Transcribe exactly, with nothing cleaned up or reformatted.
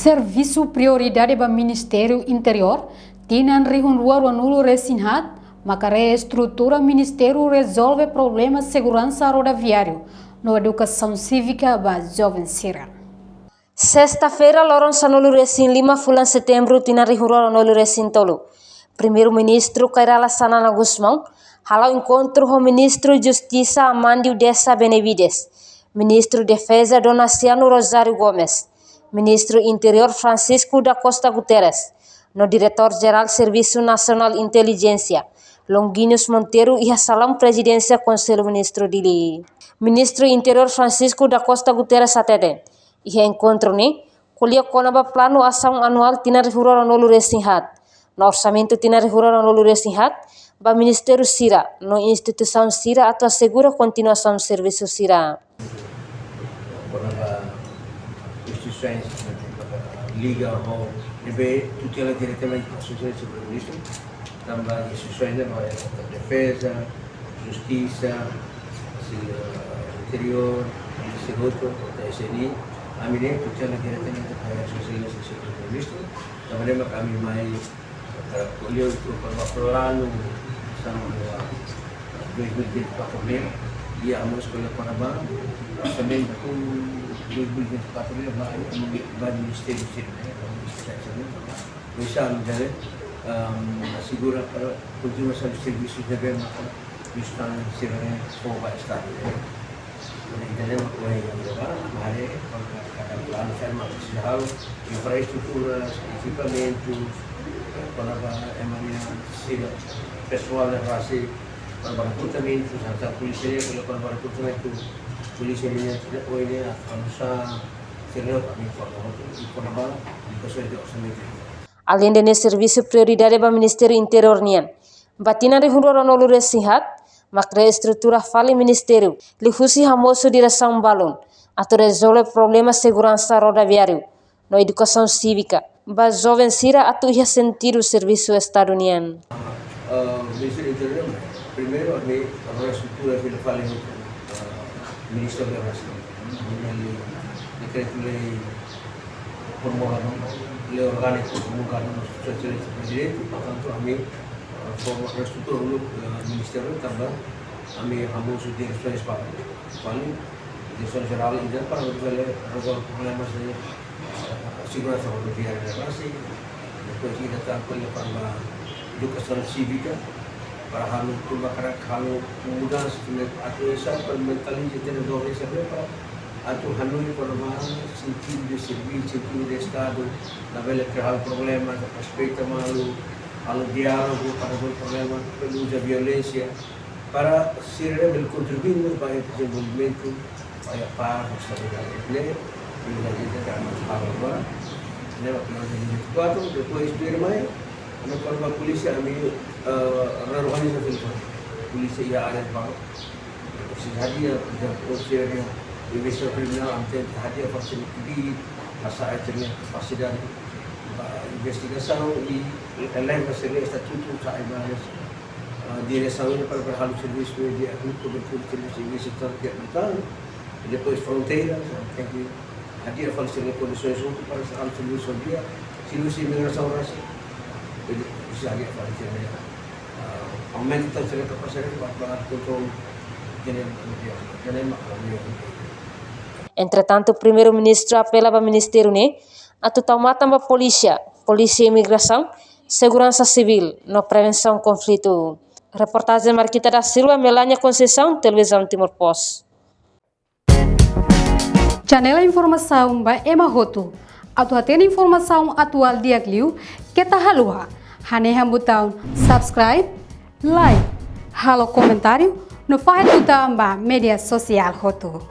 Servisu prioridade ba Ministériu Interiór, tinan rihun rua ruanulu resin haat, maka reestrutura ministériu rezolve problema seguransa rodoviáriu no edukasaun sívika ba joven sira. Sesta-feira, loron sanulu resin lima fulan Setembru, tinan rihun rua ruanulu resin tolu, Primeiru-Ministru Kay Rala Xanana Gusmão hala'o enkontru ho Ministru Justisa Amandio Dessa Benavides, Ministru Defeza Donaciano Rosário Gomes, Ministru Interiór Francisco da Costa Guterres, no Diretór Jerál Servisu Nasionál Intelijénsia, Longuinhos Monteiro, iha Salaun Prezidénsia Konsellu Ministru Dili. Ministru Interiór Francisco da Costa Guterres hateten, iha enkontru ne'e ko'alia kona-ba planu asaun anuál tinan rihun rua ruanulu resin haat, no orsamentu tinan rihun rua ruanulu resin haat, ba ministériu sira no instituisaun sira atu asegura kontinuasaun servisu sira. Kona-ba instituisaun liga ho ne'ebé tutela diretamente ba Sua Exelénsia Primeiru-Ministru, tanba instituisaun ne'e ba defeza, justisa, si, eh, interiór, si hotu, kota S N I, ami ne'e tutela diretamente ba Sua Exelénsia Primeiru-Ministru, tanba ne'e mak ami mai, eh, ko'alia uitoan kona-ba planu asaun, eh, dois mil e vinte e quatro ne'e, i ami mós ko'alia kona-ba orsamentu dois mil e vinte e quatro ne'e ba, ba ministériu sira-ne'e, ba ministériu sira-ne'e, ba, ba, ehm, asegura para kontinuasaun servisu ne'ebé maka ministériu sira-ne'e fó ba Estadu. Entaun, ema ohin agora, mare, kona-ba kada planu, saida mak presiza halo, infraestruturas, ekipamentus, kona-ba ema nia sira, pesoál ne'e rasik, kona-ba rekrutamentu, serta polísia ne'e, kona-ba rekrutamentu, polísia ne'e, ohin ne'e, atu oinsá, sira-ne'e, ami informa hotu, i kona-ba, edukasaun de orsamentu. Aleinde ne'e servisu prioridade ba Ministériu Interiór nian, ba tinan rihun rua ruanulu resin haat, mak reestrutura fali ministériu, liuhusi hamosu diresaun balun, atu rezolve problema seguransa rodoviáriu no edukasaun sívika ba joven sira atu iha sentidu servisu Estadu nian. Ah, Ministériu Interiór, primeiru, ami reestrutura fila fali, ah, Ministériu Interiór. Ami dekretu-lei promulgadu, lei orgániku promulgadu no Sua Exelénsia Prezidente, portantu, ami, ah, forma reestrutura uluk, ah, ministériu tanba ami hamosu diresaun ba fali, diresaun jerál ida para bele rezolve problema de, eh, seguransa rodoviária ne'e rasik. Depois ida tan ko'alia kona-ba edukasaun sívika, para halo tun ba karik halo mudansa, atu esa para mentaliza ita-nia doben sira para atu hanoin kona-ba sentidu de servisu, sentidu de Estadu, labele halo problema, respeita malu, halo diálogu, para halo problema, para uza violénsia, para sira bele kontribui ba dezenvolvimentu, ba pás, estabilidade. Ne'e, prioridade ida ami halo agora. Ne'e ba planu dois mil e vinte e quatro, depois tuirmai, ami kona-ba polísia, ami, eh, reorganiza fali polísia iha área balu. Presiza hadi'a, por ezemplu, Konsellu Investigasaun Kriminál, ami tenke hadi'a fasilidade, asa ita-nia kapasidade ba investigasaun i eleva sira-nia estatutu, sai ba, ah, diresaun ne'e para, para halo servisu ne'e di'ak, kobertura servisu investigasaun di'ak liután. I depois fronteira, ami tenke hadi'a fali sira-nia kondisoens hotu para halo servisu di'ak, servisu imigrasaun rasik. Jadi, presiza hadi'a fali sira-nia, ah, aumenta tan sira-nia kapasidade para, para kontrola, jadi, jadi, jadi, Entretantu, Primeiru-Ministru apela ba ministériu ne'e atu tau matan ba polísia, polísia imigrasaun, seguransa sivíl, no prevensaun konflitu. Reportajen Marquita da Silva, Melania Conceição, Televizaun Timor Post. Janela informasaun ba ema hotu. Atu hatene informasaun atuál di'ak liu, keta haluha hanehan butaun subscribe, like, halo komentáriu, no fahe tutan ba média sosiál hotu.